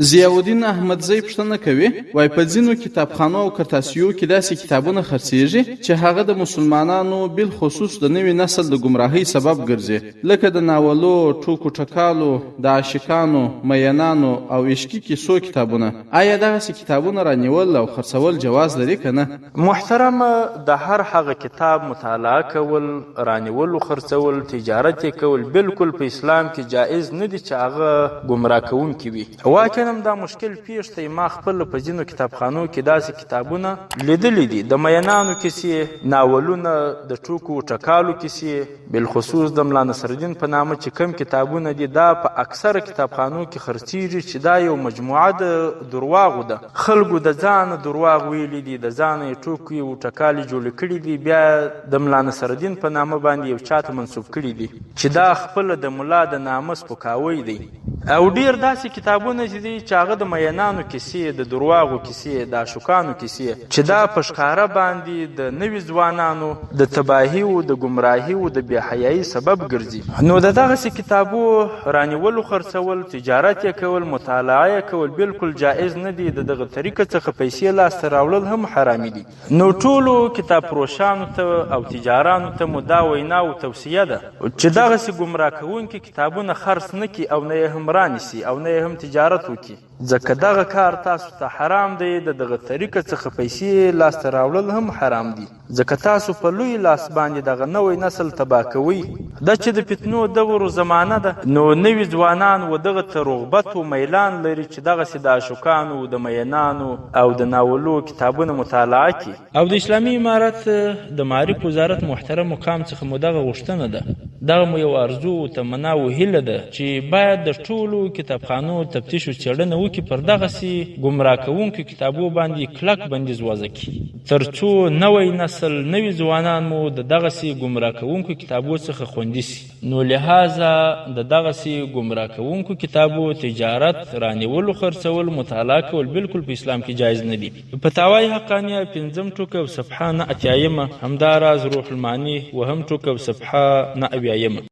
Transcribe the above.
ضیاءالدین احمدزی پوښتنه کوي، وایي په ځینو کتابخانو او قرطاسیو کې داسې کتابونه خرڅېږي چې هغه د مسلمانانو بالخصوص د نوي نسل د ګمراهۍ سبب ګرځي، لکه د ناولو، ټوکو ټکالو، د عاشقانو، میینانو او عشقي کیسو کتابونه. آیا دغسې کتابونه رانیول او خرڅول جواز لري که نه؟ محترم د هر هغه کتاب مطالعه کول، رانیول او خرڅول، تجارت یې کول بالکل په اسلام کې جایز نه دي چې هغه ګمراه کوونکي وي. واقعا هم دا مشکل پیښ دی، ما خپله په ځینو کتابخانو کې داسې کتابونه لیدلي دي، د میینانو کیسې، ناولونه، د ټوکو او ټکالو کیسې، بالخصوص د ملا نصرالدین په نامه چې کوم کتابونه دي دا په اکثره کتابخانو کې خرڅیږي چې دا یو مجموعه د درواغو ده. خلکو د ځانه درواغ ویلي دي، د ځانه یې ټوکې او ټکالې جوړې کړې دي، بیا د ملا نصرالدین په نامه باندې یو چاته منسوب کړي دي چې دا خپله د ملا د نامه سپکاوی دی. او ډیر داسې کتابونه چې دي چې هغه د میینانو کیسې، د درواغو کیسې، د عاشقانو کیسې، چې دا په ښکاره باندې د نوي ځوانانو د تباهي او د ګمراهي او د بې حیایي سبب ګرځي. نو د دغسې کتابو رانیولو خرڅول، تجارت یې کول، مطالعه یې کول بالکل جایز نه دي. د دغه طریقه څخه پیسې لاسته راوړل هم حرامي دي. نو ټولو کتاب فروشانو ته او تجارانو ته مو دا وینا او توصیه ده چې دغسې ګمراه کوونکي کتابونه خرڅ نه کړي او نه یې هم رانیسي او نه یې هم تجارت وکړي، ځکه دغه کار تاسو ته حرام دی. د دغه طریقه څخه پیسې لاسته راوړل هم حرام دي، ځکه تاسو په لوی لاس باندې دغه نوی نسل تباه کوئ. دا چې د فتنو دغرو زمانه ده، نو نوي ځوانان و دغه ته رغبت و میلان لري چې دغسې د عاشقانو، د میینانو او د ناولو کتابونه مطالعه کړي. او د اسلامي امارت د معارف وزارت محترم مقام څخه مو دغه غوښتنه ده، دغه مو یو ارزو او تمنا او هیله ده چې باید د ټولو کتابخانو تفتیش او څېړنه وکړي، پر دغسې ګمراه کوونکو کتابو باندې کلک بندیز وضع کړي، تر څو نوی نسل، نوي ځوانان مو د دغسې ګمراه کوونکو کتابو څخه خوندي شي. نو لهذا د دغسې ګمراه کوونکو کتابو تجارت، رانیولو، خرڅول، مطالعه کول بالکل په اسلام کې جایز نه دي. فتاوی حقانیه پنځم ټوک او صفحه 89، همداراز روح المعاني اووم ټوک او صفحه 79.